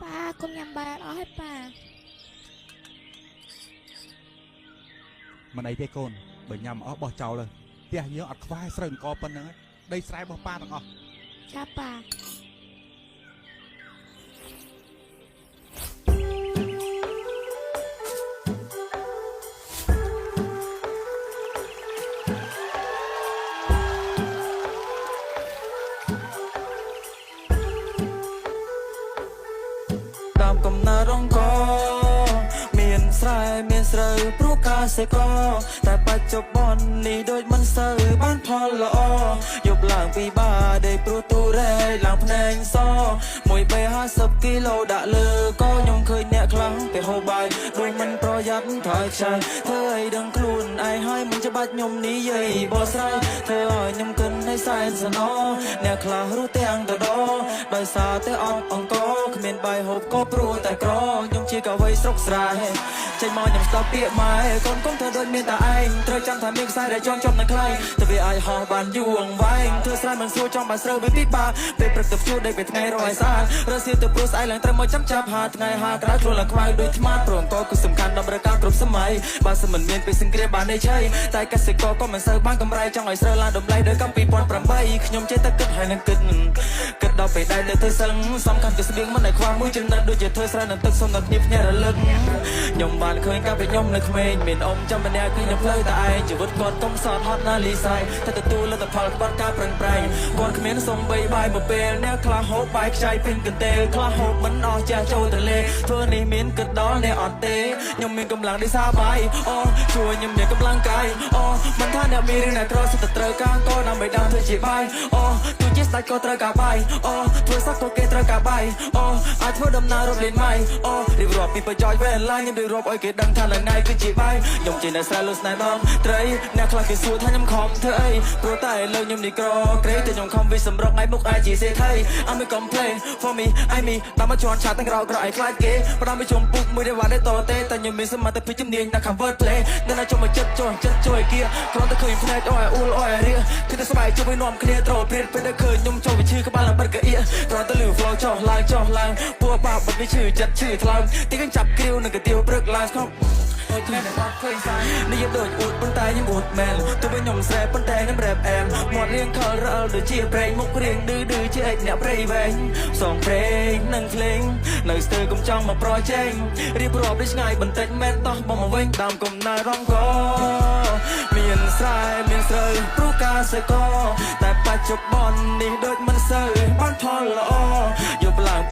ប៉ាកុំញ៉ាំបាយអត់អស់ទេប៉ា មិនអីទេកូនបើញ៉ាំអស់បោះចោលទៅផ្ទះយើងអត់ខ្វះស្រូវអង្គប៉ុណ្្នឹងឯងដីស្រែរបស់ប៉ាទាំងអស់ ចាប៉ា តាមកំណើរអង្គមានស្រែមានស្រូវព្រោះកសិករតែបច្ចុប្បន្ននេះដូចមិនសូវបានផលល្អយប់ឡើងពីបាដេកព្រោះទូរែកឡើងភ្នែកសមួយបី50គីឡូដាក់លើកខ្ញុំឃើញអ្នកខ្លះទៅហូបបាយដូចមិនប្រយ័ត្នថយខ្ចីធ្វើឲ្យដឹងខ្លួនឯងហើយមិនច្បាច់ខ្ញុំនិយាយបោះស្រាយធ្វើឲ្យខ្ញុំគិនឲ្យសែនសណោអ្នកខ្លះរស់ទាំងដដដោយសារតែអត់អង្គគ្មានបាយហូបក៏ព្រោះតែក្រខ្ញុំជាកវីស្រុកស្រែចេញមកខ្ញុំស្ដាប់ពាក្យម៉ែកូនកុំធ្វើដូចមានតែឯងត្រូវចាំថាមានខ្សែដែលចងជាប់នៅខ្លៃតែវាអាចហោះបានយូរអង្វែងធ្វើស្រែមិនស្រួលចង់បានស្រូវវាពិបាកពេលព្រឹកទៅភ្ជួរដេកពេលថ្ងៃរកឲ្យស្អាតរសៀលទៅព្រោះស្អែកឡើងត្រូវមកចាំចាប់ហាថ្ងៃហាក្រៅខ្លួនឡើងខ្មៅដូចថ្មព្រោះអង្គគឺសំខាន់ដល់ប្រការគ្រប់សម័យបើសិនមិនមានពេលសង្គ្រាមបានន័យឆៃតែកសិករក៏មិនសូវបានកម្រៃចង់ឲ្យស្រូវឡើងតម្លៃដូចកាល2008ខ្ញុំចេះតែគិតហើយនឹងគិតគិតដល់ពេលដែលនៅធ្វើសឹងសំខាន់គឺស្បៀងមិនឲ្យខ្វះមួយចំណិតដូចជាធ្វើស្រែនឹងទឹកសុំដល់គ្នាភ្ញាក់រលឹកខ្ញុំបានឃើញកាលពីខ្ញុំនៅក្មេងមានអ៊ំចាំម្នាក់ឃើញនៅផ្លូវតែឯងជីវិតគាត់កុំសតហត់ណាស់លីស័យតែទទួលលទ្ធផលក្បត់ការប្រឹងប្រែងគាត់គ្មានសំបីបាយមួយពេលអ្នកខ្លះហូបបាយខ្ចីពេញកន្ទេលខ្លះហូបមិនអស់ចាស់ចូលទលេធ្វើនេះមានគិតដល់អ្នកអត់ទេខ្ញុំមានកម្លាំងដូចសាបាយអូជួយខ្ញុំមានកម្លាំងកាយអូមិនថាអ្នកមានឬអ្នកក្រសិតតែត្រូវការក៏ដើម្បីដើមធ្វើជាបាយអូទោះជាស្ដេចក៏ត្រូវការបាយអូធ្វើសក់ក៏គេត្រូវការបាយអូអាចធ្វើដំណើររាប់លានម៉ៃអូរៀបរាប់ពីប្រយោជន៍វេលាខ្ញុំរៀបរាប់ឲ្យគេដឹងថាល្ងៃគឺជាបាយខ្ញុំជាអ្នកស្រែលស្នេហ៍ដងត្រីអ្នកខ្លះគេសួរថាខ្ញុំខំធ្វើអីព្រោះតែលើខ្ញុំនេះក្រក្រេតែខ្ញុំខំវិសម្រុកថ្ងៃមុខអាចជាសេដ្ឋី I'm a complain for me I me តាមមកជន់ឆាតទាំងក្រោក្រឯខ្លាចគេផ្ដាំไปជុំពុកមួយដែលវ៉ាត់តទេតែខ្ញុំមានសមត្ថភាពជំនាញណាស់ខាង word play នៅណាចុំមកចិត្តចូលចិត្តជួយគៀគ្រាន់តែឃើញភ្នែកអយអ៊ូលអយរៀគឺតែស្បែកជួយនាំគ្នាត្រព្រាតពេលដែលឃើញខ្ញុំចូលវិឈឺក្បាលឡើងបិទកៀគ្រាន់តែលឺ flow ចុះឡើងចុះឡើងពួកបាបិទវាឈឺចិត្តឈឺថ្លើមទីកញ្ចាប់គ្រាវនឹងកាទៀវព្រឹកឡើងស្គប់ដូចថ្ងៃដែលអត់ឃើញសាយនេះយើងដូចអួតប៉ុន្តែខ្ញុំអួតមែនទោះបីខ្ញុំស្រែប៉ុន្តែខ្ញុំរ៉េបអែមមាត់រៀងខលរអិលដូចជាប្រេងមុខរៀងឌឺឌឺជាអិចអ្នកព្រៃវែងសងព្រេងនិងភ្លេងនៅស្ទើរកុំចង់មកប្រជែងរៀបរាប់ដូចឆ្ងាយបន្តិចមែនតោះបងមកវិញតាមកំណើរងកមានស្រែមានស្រូវព្រោះកសិករតែបច្ចុប្បន្ននេះដូចមិនសូវបានផលល្អយប់ឡើង